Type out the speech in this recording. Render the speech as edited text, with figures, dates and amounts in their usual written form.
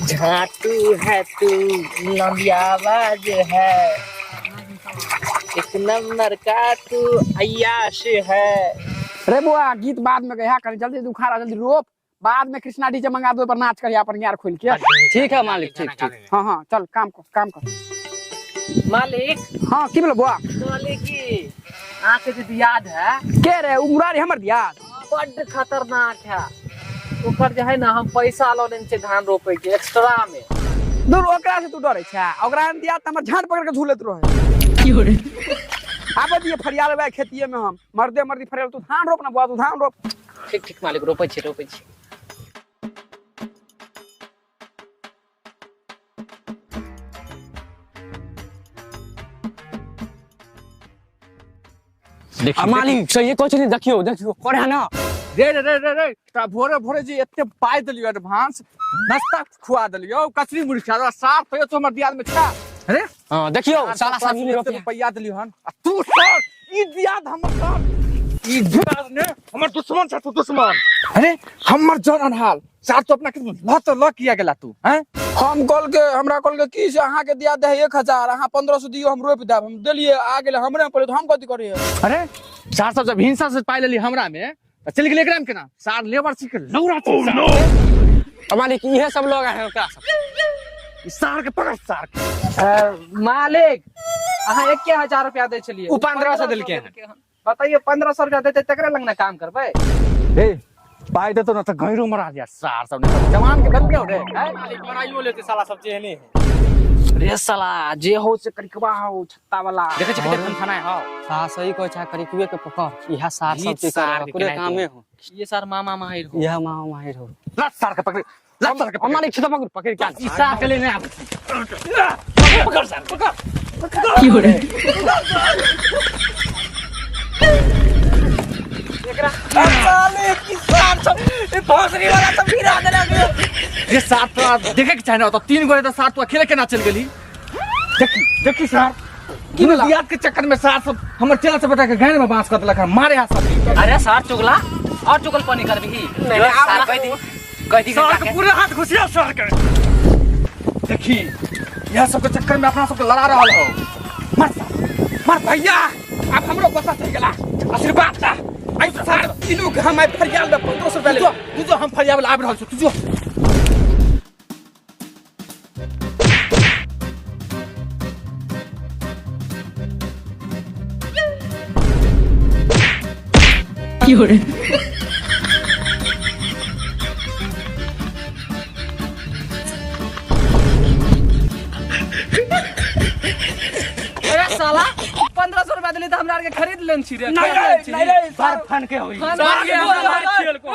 झाटू है तू, लंबी आवाज है, एक नंबर का तू अय्याश है। रे बुआ, गीत बाद में गया कहीं, जल्दी उखाड़ा, जल्दी रोप, बाद में कृष्णा डीजे मंगा दो पर नाच कर अपन यार खोल के। ठीक है मालिक, ठीक ठीक। हाँ हाँ, चल काम कर, काम कर। मालिक। हाँ, की बोलो बुआ? कहले कि आके जे दियाद है। के रे उ मुरारी हमर दियाद? बड्ड खतरनाक है ओकर, जे है ना हम पैसा लऽ लेने छियै धान रोपे के एक्स्ट्रा में। दूर, ओकरा से तू डरे छै? ओकरा दिया त हमर झाड़ पकड़ के झूलत रहे। आबे दिए, फरिया लेबै खेतिए में हम मर्दे मर्दी फरिया। तू धान रोप ना बुआ, तू धान रोप। ठीक ठीक मालिक, रोपै छी, रोपै छी। आ मालिक सही कहै छथिन, देखियौ देखियौ करे ना। रे रे रे रे रे, तोरा भोरे भोरे जे एते पाइ देलियौ, एडवांस नाश्ता खुआ देलियौ, कचरी मुढ़ी खिया साफ तो तो हमर दियाद में छा अरे। हां देखियौ साला सब एते रुपैया देलियौ हन आ तू सर ई दियाद हमर सर ई दियाद ने हमर दुश्मन छ तू दुश्मन। अरे हमर जन अनहाल सार तो अपना के ल तो ल किया गेला तू हैं? हम कल के हमरा कल के की से अहाँ के दिया दे 1000, अहाँ 1500 दियो, हम रोपि देब। हम देलिए, आ गेले हमरे पर, तो हम कथी करिए? अरे सार सब जब हिंसा से पाइ लेली हमरा में त चलि गेलै एकरा में केना सार लेबर सीख लौरा छै सार। आ मालिक इहे सब लोग है ओकरा सब। ई सार के पकड़ सार के। मालिक अहाँ 1000 रुपया दै छलियै, उ 1500 देलकै हन। बताइए, 1500 रुपया देते तकरे लग ना काम करबै? ए पाइ देतो ना त गैरो मरा दिया सार सब ने जवान के बन गयो रे हैं? मालिक मराइयो लेते साला सब जेहने है। रे साला जे हो से करिकवा हो छत्ता वाला। देखै छी कते फनफनाय हौ। हाँ सही कहै छै, करिकवे के पकड़, इहा सार सब ई के सार करे के ओकरे केनाहितो। कामे हो। ये सार मामा माहिर हो। इहा मामा माहिर हो। लत सार के पकड़, लत सार के हम पकड़। मालिक छी त पकड़ पकड़ के। ई सार के लेने आब, पकड़ सार पकड़। ये सार तो देखे के चाहे ना तो तीन गोरे तो सार तू अकेले केना चल गेली? देखी देखी सार की दियाद के चक्कर में सार सब हमर चेला सब बता के गाय में बांस कर देलक हन, मारे हाथ सब। अरे सार चुगला और चुगल पानी करबही सार कह दी, कह दी। सार के पूरे हाथ घुसिया सार के। देखी यह सब के चक्कर में अपना सबके लड़ा रहल हो। मार सार, मार। भैया, अब हमरो गुस्सा चढ़ गेला, आशीर्वाद दा आई सार तीनू के हम आई फरियाल में 1500 रुपया ले। तू जो हम फरियावल आबि रहल छौ, तू जो। अरे साला 1500 रुपया देली त हमरा आर के खरीद लेन छी रे। नहीं रे, नहीं रे। सार फन के होई। सार के खेल को।